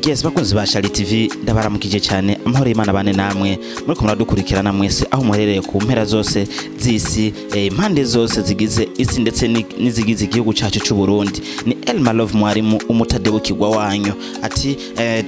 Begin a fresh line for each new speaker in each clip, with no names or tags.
Yes, bakunzi ba Shali TV, ndabaramukije cyane. Amahoro y'Imana bane namwe muri kumwe dukurikirana mwese aho muherereye ku mpera zose z'isi, impande zose zigize isi ndetse n'izigize igihugu cyacu cy'u Burundi. Ni Elma Love, mwarimu umutadebukirwa wanyu, ati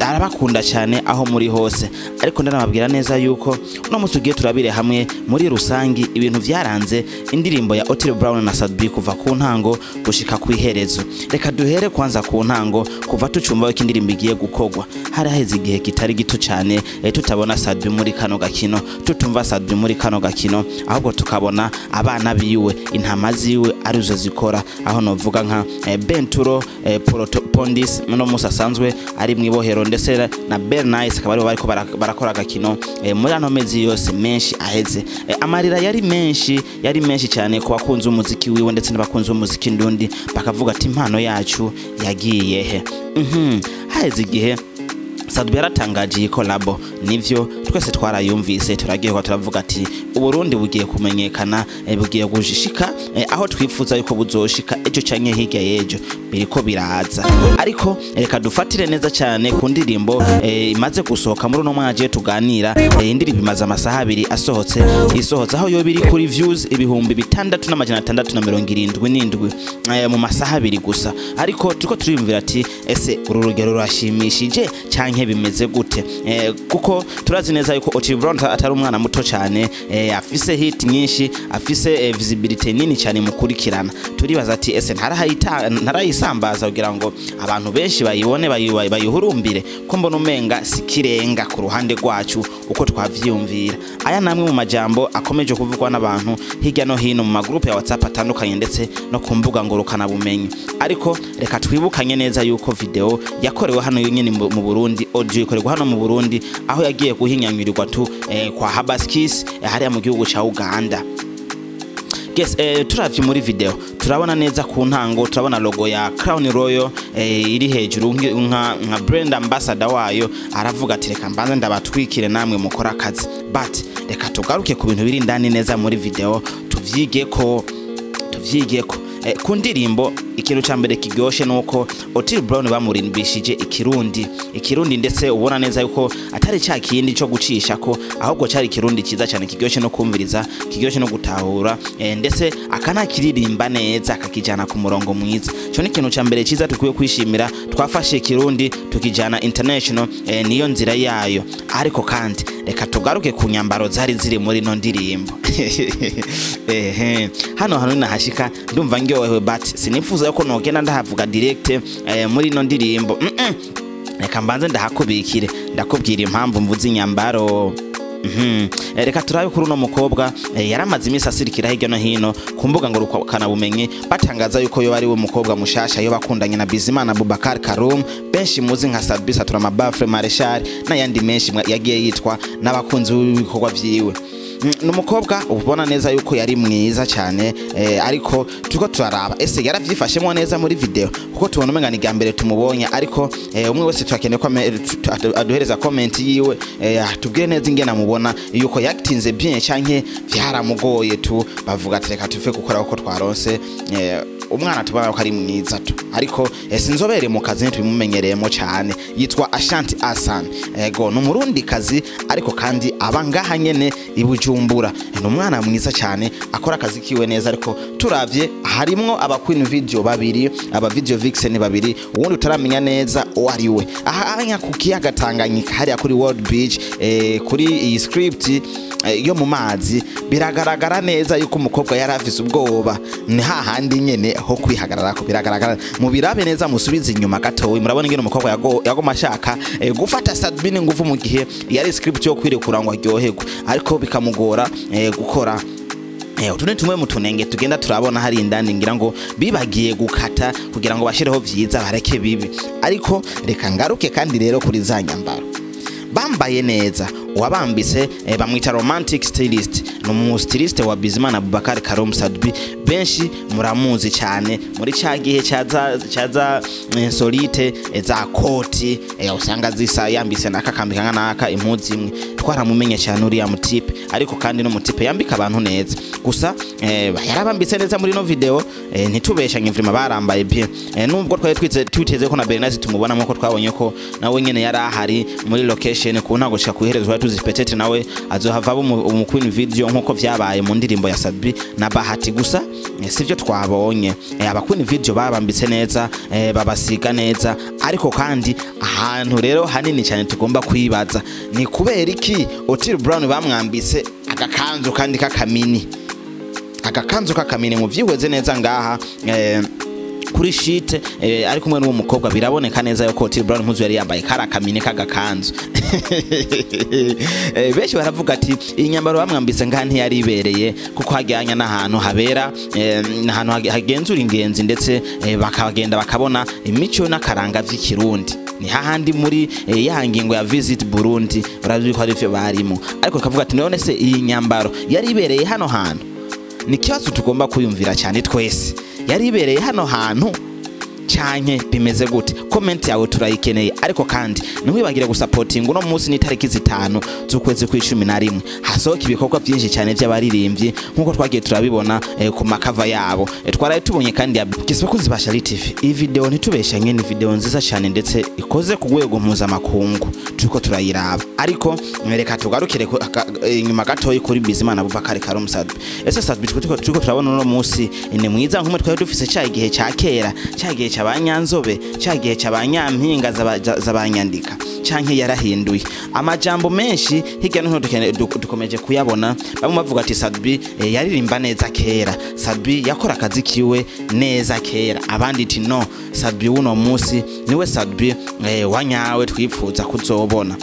arabakunda cyane aho muri hose. Ariko ndanababwira neza yuko uno munsi tugiye turabire hamwe muri rusangi ibintu vyaranze indirimbo ya Otile Brown na Sat-B kuva ku ntango gushika ku iherezo. Reka duhere kwanza ku ntango. Kuva tucumva ko indirimbo igiye gukogwa, hari haheze igihe kitari gito cyane tutabona Sat-B muri kano gakino, tutumva Sat-B muri kano gakino, ahubwo tukabona abana biwe, intama ziwe arizo zikora. Aho novuga nka Benturo, Proto Pondis no musa asanzwe ari mwibohero, ndetse na Bernice, akaba aribo bariko barakora agakino muri ano mezi yose menshi aheze. Amarira yari menshi, yari menshi cyane ku bakunzi b'umuziki wiwe ndetse n'abakunzi b'umuziki ndundi, bakavuga ati impano yacu yagiye he? Haheze igihe Sat-B yaratangaje iyi collabo, nivyo, twese twarayumvise, turaryoherwa, turavuga ati Uburundi bugiye kumenyekana, bugiye gushika aho twifuza yuko buzoshika ejo canke hirya y'ejo, biriko biraza. Ariko reka dufatire neza cyane ku ndirimbo imaze gusohoka muri uno mwanya tuganira. Indirimbo imaze amasaha 2 asohotse, isohotse aho yo biri kuri views 6677 mu masaha 2 gusa. Ariko turiko turiyumvira ati ese uru rugero rurashimishije canke bimeze gute? Kuko turazi neza yuko Otile Brown atari umwana muto cyane, afise hit nyinshi, afise visibility nini cyane mukurikirana. Turibaza ati ese ntarayisambaza kugira ngo abantu benshi bayibone, bayihurumbire, ko mbona umenga sikirenga ku ruhande rwacu uko twavyiyumvira? Aya namwe mu majambo akomeje kuvugwa n'abantu hirya no hino mu magroupe ya WhatsApp atandukanye ndetse no ku mbuga ngurukana bumenyi. Ariko reka twibukanye neza yuko video yakorewe hano nyene mu Burundi, audio ikorerwa hano mu Burundi, aho yagiye guhinyanyurirwa tu kwa Habaskis, hariya mu gihugu ca Uganda. Yes, turavye muri video turabona neza ku ntango, turabona logo ya Crown Royal iri hejuru nka brand ambassador wayo. Aravuga ati reka mbanze ndabatwikire namwe mukora akazi. But reka tugaruke ku bintu biri indani neza muri video, tuvyigeko. Ku ndirimbo, ikintu ca mbere kiryoshe nuko Otile Brown bamurimbishije ikirundi, ikirundi ndetse ubona neza yuko atari ca kindi co gucisha ko, ahubwo cari ikirundi ciza cyane, kiryoshe no kumviriza, kiryoshe no gutahura, ndetse akanakiririmba neza, akakijana ku murongo mwiza. Cyo ni ikintu ca mbere ciza dukwiye kwishimira. Twafashe ikirundi tukijana international, niyo nzira yayo. Ariko kandi reka tugaruke ku nyambaro zari ziri muri no ndirimbo. Ehe, hano hantu nahashika ndumva ndyohewe, but sinifuza ko nogenda ndahavuga direct muri ino ndirimbo. Reka mbanze ndahakubikire, ndakubwira impamvu mvuze inyambaro. Reka turabe kuri uno mukobwa. Yaramaze iminsi asirikira hirya no hino ku mbuga ngurukana bumenyi, batangaza yuko yo ari we mukobwa mushasha yo bakundanye na Bizimana Abubakar Karum, benshi muzi nka Sat-B, Satura Mabafre, Marshal n'ayandi menshi yagiye yitwa n'abakunzi b'ibikorwa vyiwe. Ni umukobwa ubona neza yuko yari mwiza cyane, ariko turiko turaraba ese yaravyifashemwo neza muri video, kuko tubona umenga ni mbere tumubonye. Ariko umwe wese turakeneye ko aduhereza comment yiwe, atubwire neza ingene amubona, yuko yakitinze bien canke vyaramugoye tu, bavuga ati reka tuve gukora uko twaronse umwana tubona ko ari mwiza tu. Ariko sinzobere mu kazi, ntitubimumenyereyemo cyane. Yitwa Ashanti Asan, ego, ni umurundi kazi, ariko kandi aba ngaha nyene i Bujumbura. Ni umwana mwiza cyane, akora akazi kiwe neza. Ariko turavye harimwo aba queen video babiri, aba video vixen babiri, uwundi utaramenya neza uwo ari we. Aha anya ku kiyaga Tanganyika, hariya kuri World Beach, kuri iyi script yo mu mazi, biragaragara neza yuko umukobwa yari afise ubwoba. Ni hahandi nyene ho kwihagararako, biragaragara. Mubirabe neza, musubize inyuma gatoyi, murabona ingene umukobwa yagoma ashaka gufata Sat-B nguvu mu gihe yari script yo kwirekura ngo aryoherwe, ariko bikamugora gukora. Utu ni tumwe mu tunenge tugenda turabona hari indani, ngira ngo bibagiye gukata kugira ngo bashireho vyiza bareke bibi. Ariko reka ngaruke kandi rero kuri za nyambaro bambaye neza. Uwabambitse bamwita Romantic Stylist, ni umu styliste wa Bizimana Abubakar Karim Sadbi, benshi muramuzi cyane muri ca gihe cyaza insolite za koti, usanga zisa yambise nakakambika naka impuzu imwe. Twaramumenye cyane uriya mutipe, ariko kandi no mutipe yambika abantu neza. Gusa yarabambitse neza muri no video, ntitubeshanye vrima barambaye bien. Nubwo twari twiteze ko na Bernard tumubona nkuko twabonye ko nawe nyene yari ahari muri location ku ntago shika kuiherezwa, tuzi peut-être nawe azohava mu Queen Video nkuko vyabaye mu ndirimbo ya Sadbi na Bahati. Gusa sivyo twabonye. Aba Queen Video babambitse neza, babasiga neza, ariko kandi ahantu rero hanini cyane tugomba kwibaza ni kubera iki Otile Brown bamwambitse agakanzu kandi kakamini, agakanzu kakamini mu vyihweze neza ngaha kuri sheet, ari kumwe n'uwo mukobwa. Biraboneka neza yuko Otile Brown impuzu yari yambaye kari akamini k'agakanzu. Benshi baravuga ati iyi nyambaro bamwambitse ngaha ntiyari ibereye, kuko hajyanye n'ahantu habera, n'ahantu hagenzura ingenzi, ndetse bakagenda bakabona imico n'akaranga vy'ikirundi. Ni hahandi muri ya ngingo ya Visit Burundi, urazi ko ari vyo barimo. Ariko kavuga ati none se iyi nyambaro yari ibereye hano hantu? Ni kibazo tugomba kuyumvira cyane twese. Yari ibereye hano hantu canke bimeze gute? Comment yawe turayikeneye. Ariko kandi ntiwibagire gusapotinga uno munsi ni tariki 5 z'ukwezi kw'icumi na rimwe, hasohoka ibikorwa byinshi cyane by'abaririmbyi nkuko twagiye turabibona ku makava yabo. Twaraye tubonye kandi bakunzi ba Shali TV, iyi video ntitubeshanye, ni video nziza cyane ndetse ikoze ku rwego mpuzamakungu, turiko turayiraba. Ariko reka tugarukire inyuma gatoyi kuri Bizimana Abubakar Karim Sadbi. Ese Sadbi turiko turabona uno munsi ni mwiza nkumwe twari dufise cya gihe cya kera, cya gihe cy'abanyanzobe, cya gihe cy'abanyampinga z'abanyandika, canke yarahinduye? Amajambo menshi hirya no hino dukomeje kuyabona, bamwe bavuga ati Sadbi yaririmba neza kera, Sadbi yakora akazi kiwe neza kera, abandi ati no, Sadbi uno munsi niwe Sadbi wanyawe twipfuza kuzobona.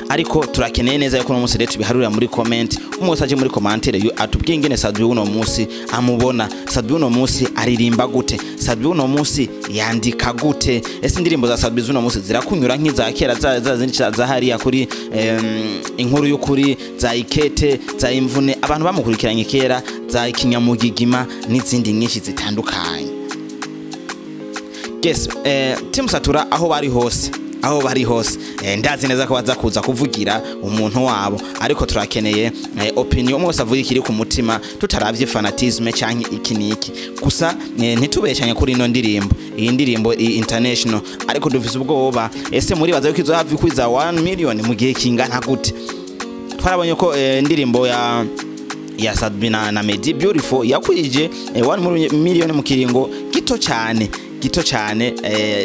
Ariko turakeneye neza yuko uno munsi rero tubiharurira muri comment, umwe wese aje muri commentaire atubwiye ingene Sadbi uno munsi amubona, Sadbi uno munsi aririmba gute, Sadbi uno munsi yandika gute, ese indirimbo za Sadbi uno munsi zirakunyura nk'iza kera za zindi za hariya kuri inkuru y'ukuri, za ikete, za imvune abantu bamukurikiranye kera, za ikinyamugigima n'izindi nyinshi zitandukanye. Yes, Team Satura aho bari hose, aho bari hose, ndazi neza ko baza kuza kuvugira umuntu wabo, ariko turakeneye opinion umwe wese avuga ikiri ku mutima, tutaravye fanatisme canke iki niki. Gusa ntitubeshanye kuri ino ndirimbo, iyi ndirimbo international, ariko dufise ubwoba. Ese muri baza yuko izohava ikwiza 1 million mu gihe kingana gute? Twarabonye ko indirimbo ya Sadbi na Meddy Beautiful yakwije 1 million mu kiringo gito cyane, gito cyane.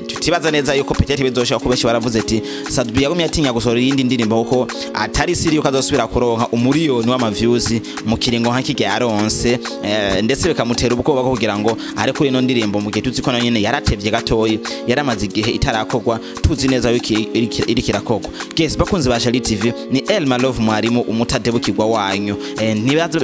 Tutibaza neza yuko peut-être bizoshaka ko benshi baravuze ati Sadbi yagumye atinya gusohora iyindi ndirimbo kuko atari siri yuko azosubira kuronka umuriyoni w'ama views mu kiringo nka kijya yaronse, ndetse bikamutera ubwoba ko kugira ngo are kuri ino ndirimbo mu gihe tuzi ko nayo nyene yaratevye gatoyi, yaramaze igihe itarakorwa, tuzi neza yuko iri kirakogwa. Guys, bakunzi ba Shali TV, ni Elma Love mwarimu umutadebukirwa wanyu.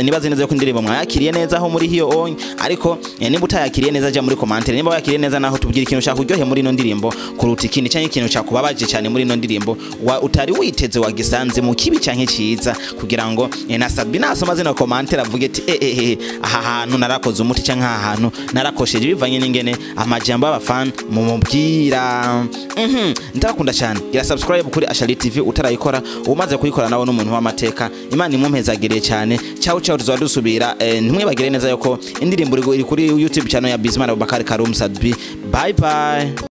Nibaze neza yuko indirimbo mwayakiriye neza aho muri hiyo onye, ariko nimba utayakiriye neza ja muri commentaire, nimba wakiriye neza naho tubwira ikintu ushaka kuryohe muri ino ndirimbo kuruta ikindi, canke ikintu cyakubabaje cyane muri ino ndirimbo utari witeze wagisanze mu kibi canke ciza, kugira ngo na Sadbi nasoma zino commentaire avuge ati aha hantu narakoze umuti canke aha hantu narakosheje, bivanye n'ingene amajambo y'abafan mumubwira. Ndabakunda cyane. Gira subscribe kuri Ashali TV utarayikora, umaze kuyikora nawe n'umuntu w'amateka. Imana imumpezagire cyane. Ciao ciao, tuzadusubira. Ntimwibagire neza yuko indirimbo iri kuri YouTube channel ya Bizimana Abubakar Karim Sadbi. Bye bye.